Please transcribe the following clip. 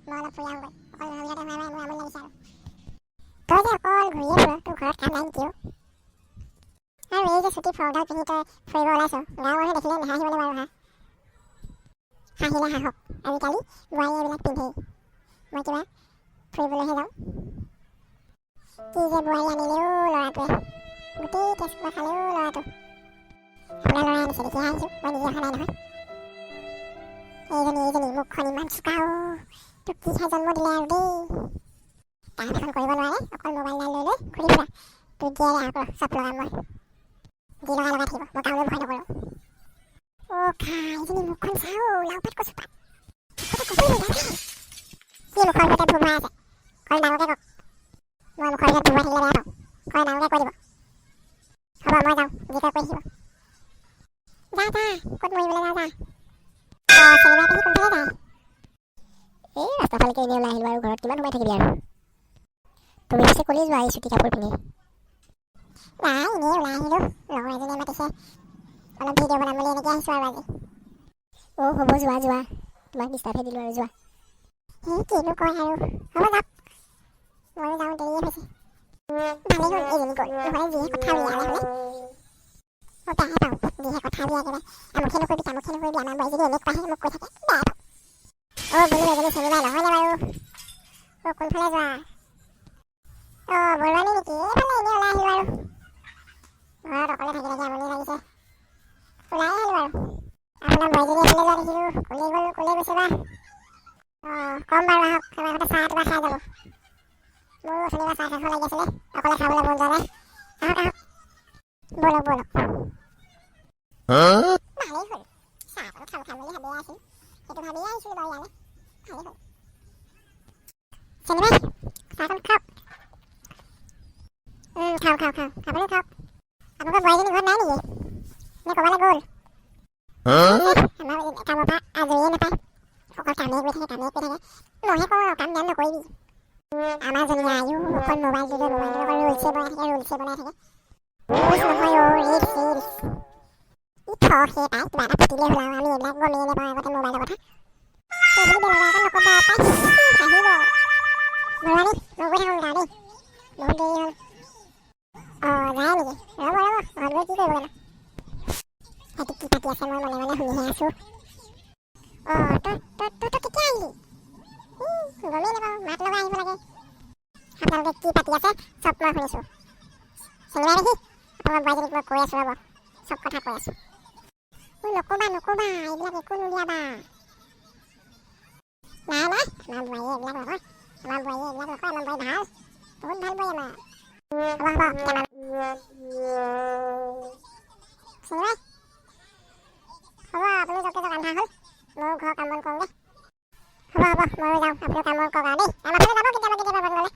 মই অলপ ফুৰি আহোঁগৈ। অকল ৰুমৰ ভিতৰতে সোমাই সোমাই মোৰ আমনি লাগিছে। আৰু তই যে অকল ঘূৰিয়ে ফুৰ, তোৰ ঘৰত কাম নাই নেকি অ'? আৰু এই যে চুটি ফ্ৰকডাল পিন্ধি তই ফুৰিব ওলাইছ, গাঁৱৰ মানুহে দেখিলে নাহাঁহিবনে বাৰু? হা, হাঁহিলে হাঁহক, আজিকালি বোৱাৰীয়ে এইবিলাক পিন্ধেই। মই কিবা ফুৰিবলৈহে যাওঁ। কি যে বোৱাৰী আনিলে অ' ল'ৰাটোৱে, গোটেই তেজপুৰ খালে অ' ল'ৰাটো। আপোনাৰ ল'ৰাই আনিছে, দেখিহে আহিছোঁ, মই নিজে অহা নাই নহয়। এইজনী, এইজনী মুখখন ইমান চোকা অ', তোক কি খাই জন্ম দিলে আৰু দেই। কাম এখন কৰিব নোৱাৰে, অকল মোবাইলডাল লৈ লৈ ঘূৰি ফুৰা। তোক দিয়ে আকৌ চব লগাম মই, যি লগাই লগাই থাকিব, মই কাৰোলৈ ভয় নকৰোঁ। অ' খা, এইজনী মুখখন চাওঁ, লাও পাত কচু পাত, একোতে ক'বই নোৱাৰে। কি মুখৰ ভিতৰতে ভোঁ আছে? অকল ডাঙৰকৈ কওক। মই মুখৰ ভিতৰত ভোঁ থাকিলে বেয়া পাওঁ। কয়, ডাঙৰকৈ কৈ দিব। হ'ব, মই যাওঁ, যি কয় কৈ থাকিব। যা যা, ক'ত মৰিবলৈ যাওঁ যা। অঁ, চিনেমা পেহী কোনফালে যায়? এই ৰাস্তাৰ ফালেকে এনেই ওলাই আহিলোঁ আৰু, ঘৰত কিমান সোমাই থাকিবি আৰু। তুমি পিছে ক'লৈ যোৱা এই চুটি কাপোৰ পিন্ধি? নাই, এনেই ওলাই আহিলোঁ। লগৰ এজনীয়ে মাতিছে, অলপ ভিডিঅ' বনাম বুলি এনেকৈ আহিছোঁ আৰু আজি। অ' হ'ব, যোৱা যোৱা, তোমাক ডিষ্টাৰ্বহে দিলোঁ আৰু, যোৱা। সেই কিনো কয় আৰু, হ'ব যাওক, ময়ো যাওঁ, দেৰিয়ে হৈছে। ভালেই হ'ল এইজনী গ'ল, নহ'লে যিহে কথা উলিয়ালে হ'লে। মই বেয়াহে পাওঁ, যিহে কথা উলিয়াই একেবাৰে, আমুকহে নকৰিবি, তামুকহে নকৰিবি, আমাৰ বোৱাৰীজনী এনেকুৱাহে মোক কৈ থাকে, বেয়া পাওঁ। অ' বোলো, এজনী চেনিবা নহয়নে বাৰু? অ', কোনফালে যোৱা? অ' বৰুৱানী নেকি? এইফালে এনেই ওলাই আহিলোঁ আৰু, ঘৰত অকলে থাকি থাকি আমনি লাগিছে, ওলাই আহিলোঁ আৰু। আপোনাৰ বোৱাৰীজনী এইফালে যোৱা দেখিলোঁ, ক'লৈ গ'ল, ক'লৈ গৈছে বা? অঁ, কম বাৰু, আহক, আমাৰ ঘৰতে চাহ এটুকুৰা খাই যাব। মোৰো অথনিৰ পৰা চাহ খাব লাগি আছিলে, অকলে খাবলৈ মন যোৱা নাই। আহক আহক, ব'লক ব'লক। ভালেই হ'ল, চাহ অকণ খাম খাম বুলি ভাবিয়ে আছিলোঁ, সেইটো ভাবিয়ে আহিছিলোঁ বাৰু ইয়ালৈ, ভালেই হ'ল। চেনিবাই, চাহকণ খাওক। খাওঁ খাওঁ খাওঁ, আপুনিও খাওক। আপোনালোকৰ বোৱাৰীজনী ঘৰত নাই নেকি নে ক'ৰবালৈ গ'ল? আমাৰ কামৰ পৰা আজৰিয়ে নাপায়, অকল কামেই কৰি থাকে, কামেই কৰি থাকে। মইহে কওঁ আৰু, কাম জ্ঞান নকৰিবি। আমাৰজনী আয়ো, অকল মোবাইলটো লৈ, মোবাইলটো অকল ৰিলচে বনাই থাকে, ৰিলচে বনাই থাকে। ৰিলচ নহয় অ', ৰিলচ, ৰিলচ। ই থ, সেই পাই কিবা এটা ফুটিলেই হ'ল আৰু, আমি এইবিলাক গমেই নাপাওঁ আগতে মোবাইলৰ কথা। সেইবুলি বেলেগৰ আগত নক'ব পাই, হাঁহিব। বৰুৱানী, মই গৈ থাকোঁ দেই, বহুত দেৰি হ'ল। অঁ, যায় নেকি? ৰ'ব ৰ'ব, ঘৰত গৈ কি কৰিবগৈনো? সেইটো কি পাতি আছে, মই মনে মনে শুনিহে আছোঁ। অঁ, তই তই তই তই কেতিয়া আহিলি? গমেই নাপাওঁ, মাত লগাই আহিব লাগে। আপোনালোকে কি পাতি আছে চব মই শুনিছোঁ। চিনেমা দেখি আপোনাৰ বোৱাৰীজনীক মই কৈ আছোঁ, ৰ'ব, চব কথা কৈ আছোঁ। ঐ, নক'বা নক'বা, এইবিলাক একো নুলিয়াবা। নাই নাই, আমাৰ বোৱাৰীয়ে এইবিলাক নকয়, আমাৰ বোৱাৰীয়ে এইবিলাক নকয়, আমাৰ বোৱাৰী ভাল, বহুত ভাল বোৱাৰী আমাৰ। হ'ব হ'ব, এতিয়া চিনেমাই হ'ব, আপুনি যাওঁতে যাওক, আন্ধাৰ হ'ল, ময়ো ঘৰৰ কাম বন কৰোঁগৈ। হ'ব হ'ব, ময়ো যাওঁ, আপুনিও কাম বন কৰক আৰু দেই। আমাৰ ফালে যাব কেতিয়াবা কেতিয়াবা মন গ'লে।